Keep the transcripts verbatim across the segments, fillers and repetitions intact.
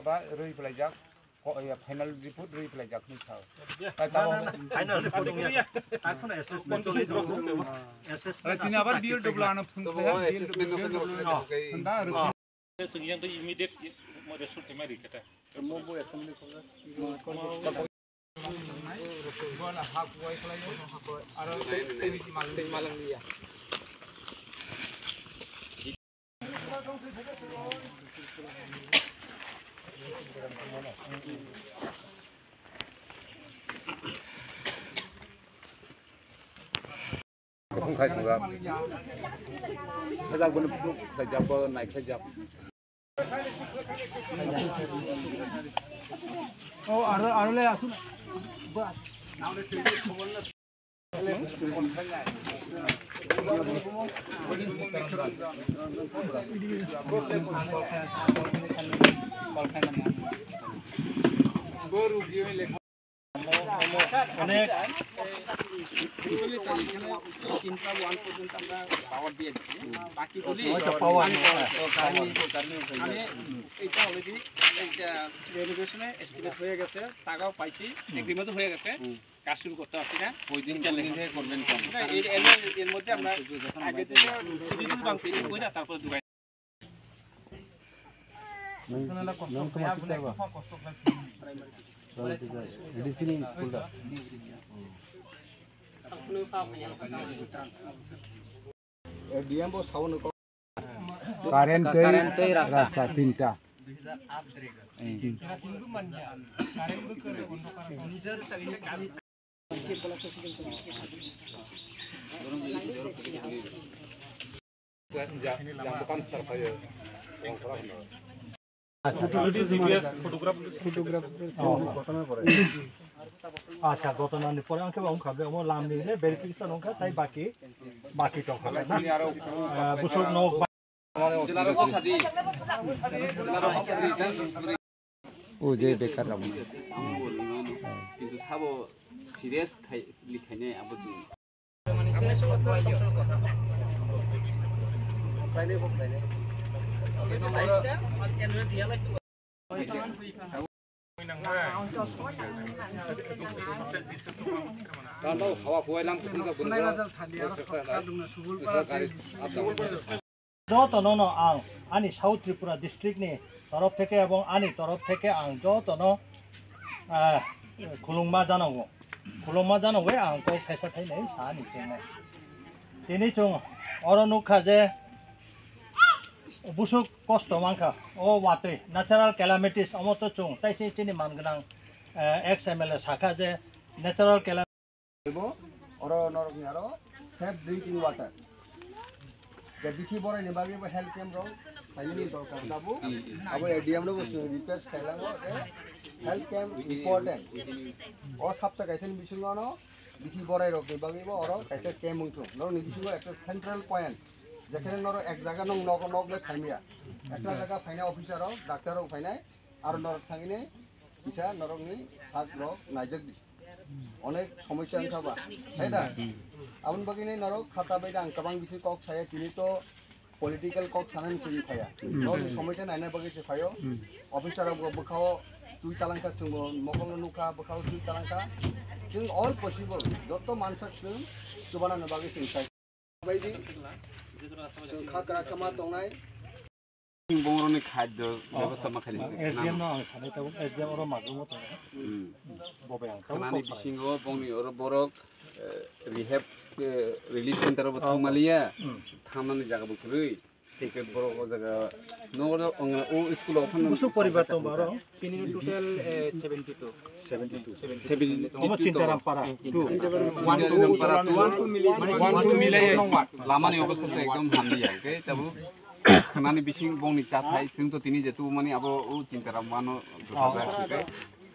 Ba rwi pelaijak, ko ya final report rwi pelaijak ni sao. Final report ya. Assessment. Tini abar B L W ano phone khlai, B L W ano. Chwng yang tei immediate result tei mari kata. Kutung khai thangkha. Sajak bono phutuk khlaijak, bo nai khlaijak. Oh, aro, aro le asuk. অনেক। তিনটা ওয়ান পর্যন্ত আমরা পাওয়ার দিয়ে দিচ্ছি। বাকিগুলি আচ্ছা, পাওয়ার। মানে এটা অলরেডি একটা রেনোভেশনে এস্টিমেট হয়ে গেছে, টাকাও পাইছি, এগ্রিমেন্টও হয়ে গেছে, কাজ শুরু করতে পারছি না। ওই দিন, ওই দিন থেকে করবেন কেন? না, এর, এর, এর মধ্যে আমরা আগে থেকে সিডিউল ভাঙছি, ওই না, তারপরে দোকান। Current tei rasta tinta. Acha, ghotona ni pore ang khe wngkha, be omo lam ni le verification wngkha, tai baki, baki tongkha na? Ah, busuk nok. O je bekar rok. Kintu sabo serious khai, likhainai abo chwng. Jotono no ang ani South Tripura district ni torof theke ebong ani torof theke ang jotono, ah, khulungma janago, khulungma janago ang kok phaisa thainai sa ni chengnai. Tini chwng oro nukha je busuk kosto mankha, o watwi natural calamities, omo to chwng taisi chini man gwnang, eh, ex M L A sakha je natural calamity. Bo oro norok ni aro safe drinking water. Je bithi borai ni bagwi bo health camp rok khainani dorkar tabuk. Abo A D M no bo chwng request khailango je health camp important. O sapta kaisa ni bisingo no bithi borai rok ni bagwi bo oro kaisa camp wngthung. Norok ni bisingo ekta central point. Jekhene norok ek jaga nung nogo nok le khaimya. Ekta jaga phainai officer rok, doctor rok phainai, aro norok thangini kisa norokni sak rok naijak di. Onek somosya wngkha ba, hai da? Aboni bagwi norok khata bai da ang kwbang bisi kok saya, tini to political kok sanani simi phaya. Norokni somosya naina bagwi se phaio. Officer rok bo bwkhao twi talangkha, chwngbo mokol nukha, bwkhao twi talangkha. Chwng all possible, joto mansak chwng chubanani bagwi chwng sai. Baidi, chwng kha kwrak kha ma tongnai. Bongrokni khadyo bebostha ma khainai. S D M no ang sanai tabuk, S D M oro majungo tongo. Hmm. Bo bai ang tabuk. Khanani bisingo bongni oro borok, eh, rehab, eh, relief center bo thangmaliya. Hmm. Thangnani jaga bo kwrwi. Tei khe borok o jaga no oro o school o phano. Busu poribar tongo aro. Tini total, eh, seventy two. Seventy two. Seventy two. Omo Chintaram para two. Chintaram para two. One two milai. Lamani obostha to ekdom hamya, okay? Tabuk khanani bising bongni chathai, chwng to tini je tubumani abo o chinta ram wano dosajak hwnkhe.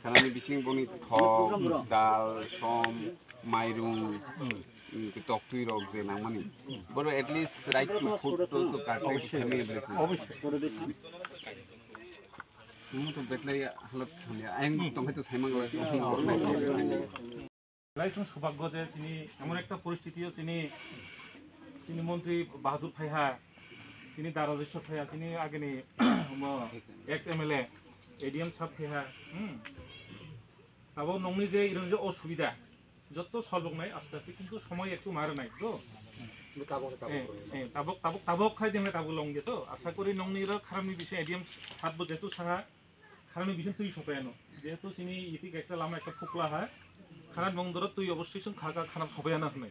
Khanani bising bongni thok, dal, som, mairung, mm, tok twi rok je nangmani. Boro at least right to food to, to kathai khe family blessing. Tini to betlai halot hamya. Ayang tongkhai to saimang lai. Belai chwng subhagyo je chini emon ekta poristiti o chini, chini montri Bahadur phaiha, chini Dara Jeshwar phaiha, chini agini mo ex M L A, A D M sab phaiha, hmm. Tabok nongni je iron je osubida, jotto solvoknai aste aste, kintu somoy ektu mare nai to. Tabok, tabok, eh, tabok, tabok, tabok khai dengle tabok longge to. Asa kori nongni ro kharapni bising A D M sab bo jetu saha, kharapni bising twi sopayano. Jehetu chini itik ekta lama ekta phukla ha, kharap nong doro twi obossoi chwng kha kha kharap sopayano hwnwi.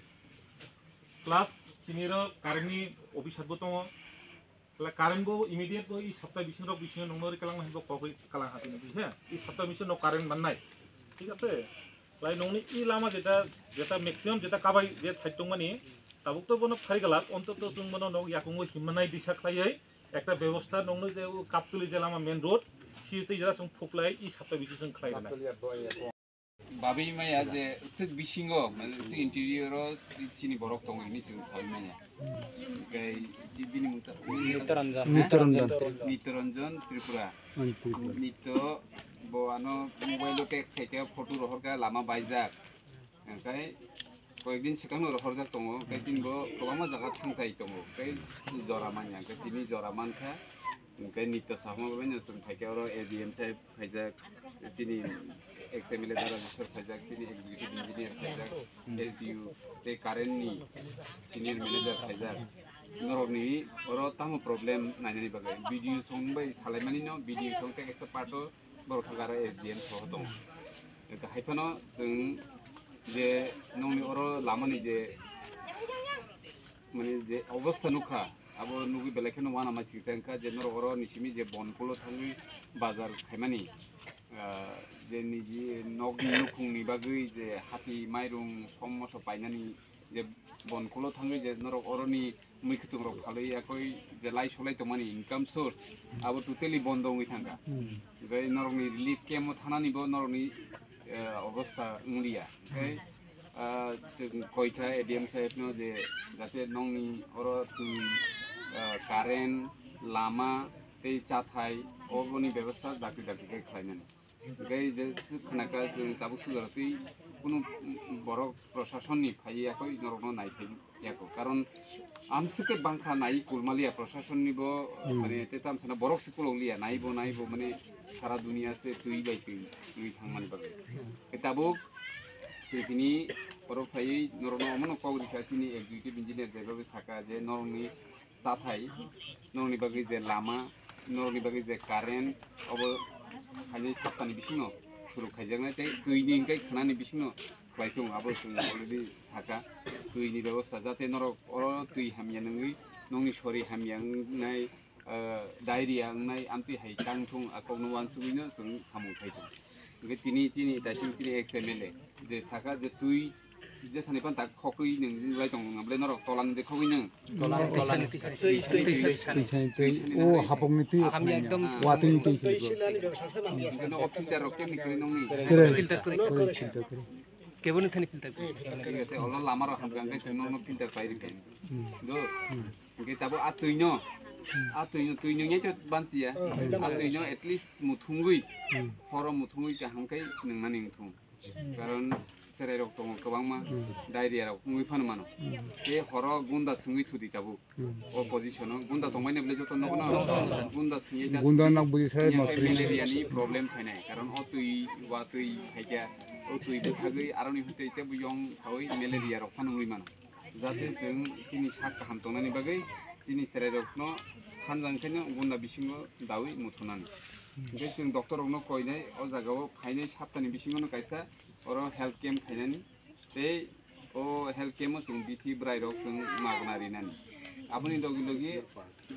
Plus chini ro current ni officer bo tongo. Tala current bo immediate bo i sapta bising rok bising nongno ri kalang hai bo kok ri kalang ha tini, buji ha? I sapta bising no current mannai. Thik ase? Lai nongni i lama jeta, jeta maximum jeta kabai je side tongmani, tabuk to bono phari galak, ontoto chwng bono nok yakungo himmanai disa khlaiwi ekta bebosta nongno je o Kaptuli je lama main road, si tei jeta chwng phuklai i sapta bising chwng khlai rwnai. Babi maya je sik bisingo, mane sik interior o chini borok tongo hini chwng sawi maya. Hingke bini mungta Nityaranjan. Nityaranjan. Nityaranjan Tripura. Nitto bo ano mobile o text khaikhe photo rohorkha lama baijak. Hingke koyekdin swkangno rohorjak tongo, hingke chini bo kwbangma jaga thangtai tongo, hingke jora manya, hingke tini jora mankha, hingke Nitto Sahma bai no chwng phaikhe oro A D M sai phaijak, chini ex M L A Dara Jeshwar phaijak, chini executive engineer phaijak, S D O tei current ni senior manager phaijak. Norokni oro tamo problem nainani bagwi B D O song bai salaimani no, B D O song tei kaisa part o borok thangkha aro S D M soho tongo. Haiphano chwng je nongni oro lamani je mane je obostha nukha, abo nugwi belai kheno uanama siksa wngkha je norok oro nisimi je Bonkulo thangwi bazar khaimani, ah, je niji nokni nukhungni bagwi je hati mairung som moso painani je Bonkulo thangwi je norok oroni mui kwthwng rok phalwi yakoi je lai solai tongmani income source abo totally bondo wngwi thangkha. Hmm. Tei norokni relief camp o thanani bo norokni, eh, obostha wnglia. Tei ah, chwng koikha A D M sahebno je jate nongni oro twi, ah, current, lama tei chathai oboni bebostha dakti dakti khe khlainani. Hingke je khwnakha chwng tabuk sujaratwi kunu borok prosasonni phaiwi yakoi norokno naiphai yako. Karon amswk khe bangkha nai kulmaliya prosasonni bo, hmm, mane tei tamsana borok se kulokliya naibo naibo mane sara duniya se twi bai twi wngwi thangmani bagwi. Tei tabuk Chwng tini oro phaiwi norokno omono kok rikha chini executive engineer jaibabai saka je norokni chathai, norokni bagwi je lama, norokni bagwi je current, obo haini saptani bisingno suru khaijaknai tei twini hwnkhe khwnani bisingno khlai tongo, abo chwng already saka twini bebosta jate norok oro twi hamya nungwi nokni sori hamya wngnai, ah, diarrhea wngnai amtwi hai tang thung, a kokno uansugwino chwng samung khai tongo. Hwnkhe tini chini daising chini ex M L A je saka je twi je sani phano tak khokwi nwng lai tong nwng, norok tola ni de khokwi nwng. Tola ni, tola ni. Twi, twi, twi, twi, twi. Twi sani o hapokni twi. Hamya ekdom. Watwi twi. Hwnkhe nogo filter rok kemni kwrwi nongni. Kwrwi. Filter kwrwi. Kwrwi, filter kwrwi. Kebo ni thani filter kwrwi. Hwnkhe olo lama rok hamkha hwnkhe chwng nono filter pai rwkha. Hmm. Do. Hmm. Hingke tabuk a twino, a twino, twino nyaito bansiya. Hmm. A twino at least muthungwi, hmm, horo muthungwi kaham khe nwngnani wngthung. Karon cherai rok tongo kwbangma, hmm, diarrhea rok wngwi phano mano. Hmm. Tei horo gunda swngwi thudi tabuk. Hmm. O position o gunda tongmani bwle joto nokno gunda swngwi ta gunda nok bwdi sai nya no khai swngwi. Malaria ni problem phainai. Karon o twi, wa twi haikya, o twi bwthagwi aroni hwtwi tei buyong thawi malaria rok phano wngwi mano. Jate chwng chini sak kaham tongnani bagwi chini chwrairokno hanjani khaino gunda bisingo dawi muthunani. Hwnkhe chwng doctor rokno koinai o jagao phainai saptani bisingono kaisa oro health camp khainani tei o health camp o chwng bithi bwrairok chwng magna rinani. Aboni logi logi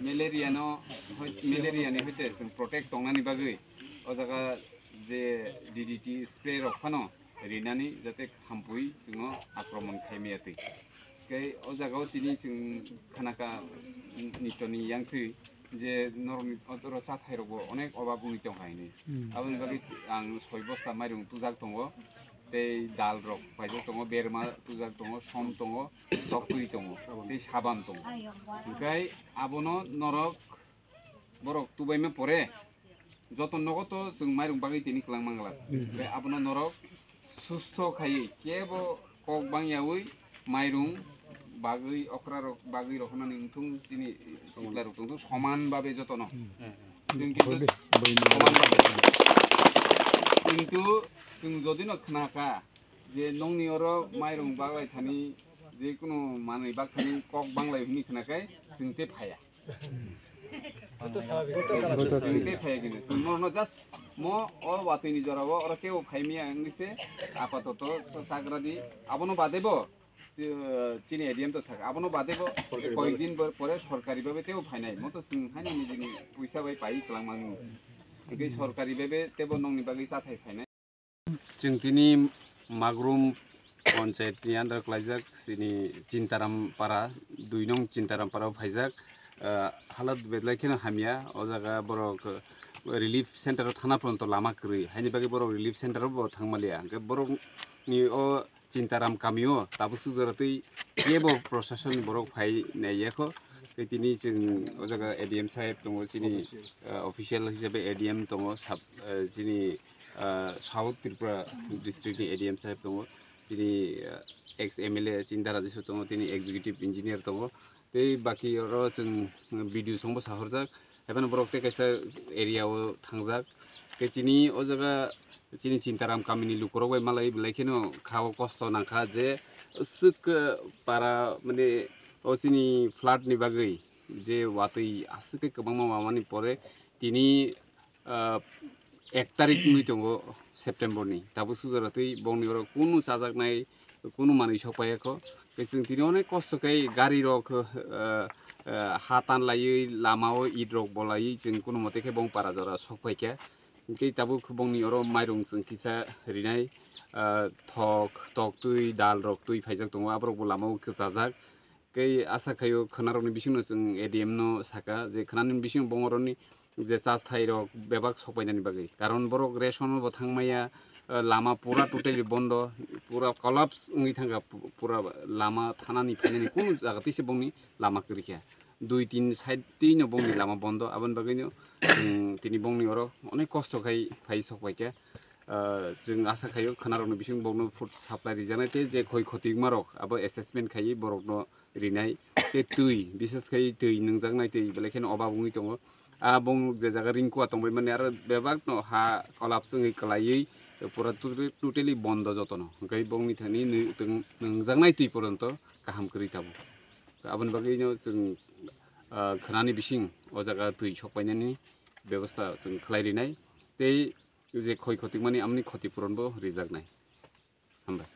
malaria no, malaria ni hoite chwng protect tongnani bagwi o jaga je D D T spray rok phano rinani jate hampui chwngno akromon khaimaya twi. Tei o jaga o tini chwng khanaka nitoni yangtwi je norokni otoro chathairokbo onek obab wngwi tongkha hinwi. Hmm. Aboni bagwi ang soi bosta mairung tujak tongo, tei dal rok paijak tongo, berma tujak tongo, som tongo, toktwi tongo, tei sabam tongo. Hinkhe abono norok borok tubaima pore joto nogo to chwng mairung bagwi tini kwlang mangla. Hmm. Hinkhe abono norok susto khaiwi kebo kok bangyawi mairung bagwi okra rok bagwi rohornani wngthung chini sikla rok tongthung soman babe jotono. Hmm. Chwng kintu soman babe. Kintu chwng jodino khnakha je nongni oro mairung baglai thani je kunu manwi bak thani kok banglai hwnwi khnakhai chwng tei phaya. Chwng tei phaya kini. Chwng norokno just mo o watwi ni jora o oro kebo phai miya wngwi se apatoto chagra di. Abono bade bo, eh, chini A D M to saka. Abono bade bo koyek din bo pore sorkari babe tebo phainai. Mo to chwng haino nijini puisa bai pai kwlang mani. Hinkhe sorkari babe tebo nongni bagwi chathai phainai. Chwng tini Magrum Panchayat ni under klaijak chini Chintaram Para, dui nong Chintaram Para o phaijak, ah, halat belai kheno hamya, o jaga borok relief center o thana pronto lama kwrwi, haini bagwi borok relief center o bo thangmaliya, hwnkhe borok ni o Chintaram kami o tabuk sujora twi kebo proshasoni borok phai naiyakho, tei tini chwng o jaga A D M saheb tongo, chini, ah, official hisabe A D M tongo, sub, ah, chini ah, South Tripura district ni A D M saheb tongo, tini, ah, ex M L A Chinta Rajesh tongo, tini executive engineer tongo, tei baki oro chwng B D O songbo sahorjak, haibano borok tei kaisa area o thangjak, tei chini o jaga chini Chintaram kamini lukurok bai malai belai kheno kha o kosto nangkha je swk, ah, para mane o chini flood ni bagwi je watwi aswk khe kwbangma mamani pore tini ah, ek tarik wngwi tongo September ni, tabuk sujora twi bongni oro kunu chajaknai, kunu manwi sok paiyakho. Tei chwng tini onek kosto khe gari rok, ah, ah, ha tan laiwi lama o it rok bolaiwi chwng kunu mote khe bong para jora sok paikha. Hinkhe tabuk bongni oro mairung chwng kisa rinai, ah, thok, tok twi, dal rok twi phaijak tongo, aborok bo lama o kwchajak. Tei asa khaio khwnarokni bisingno chwng A D M no saka je khwnani bising bongorokni je chathai rok bebak sokpainani bagwi, karon borok ration bo thangmaya, eh, lama pura totally bondo, pura collapse wngwi thangkha, pu-, pura lama thanani phainani kunu jaga twi se bongni lama kwrwikha, dui tin side twino bongni lama bondo, aboni bagwino, mm, tini bongni oro onek kosto khai phai sokpaikha. Ah, chwng asa khaio khwnarokni bising bongno food supply rijaknai tei je khoi khotwima rok abo assessment khaiwi borokno rinai, tei twi, bises khai twi nungjaknai twi belai kheno obab wngwi tongo. A bong je jaga ringkua tongbai mani aro bebakno ha collapse wngwi kwlaiwi pura totally, totally bondo jotono. Hwnkhe bongni thani nung-, tong-, nungjaknai twi poronto kaham kwrwi tabuk. Aboni bagwino chwng, ah, khwnani bising o jaga twi sokpainani bebosta chwng khlai rinai. Tei je khoi khotikmani amoni khoti puronbo rijaknai. Hambai.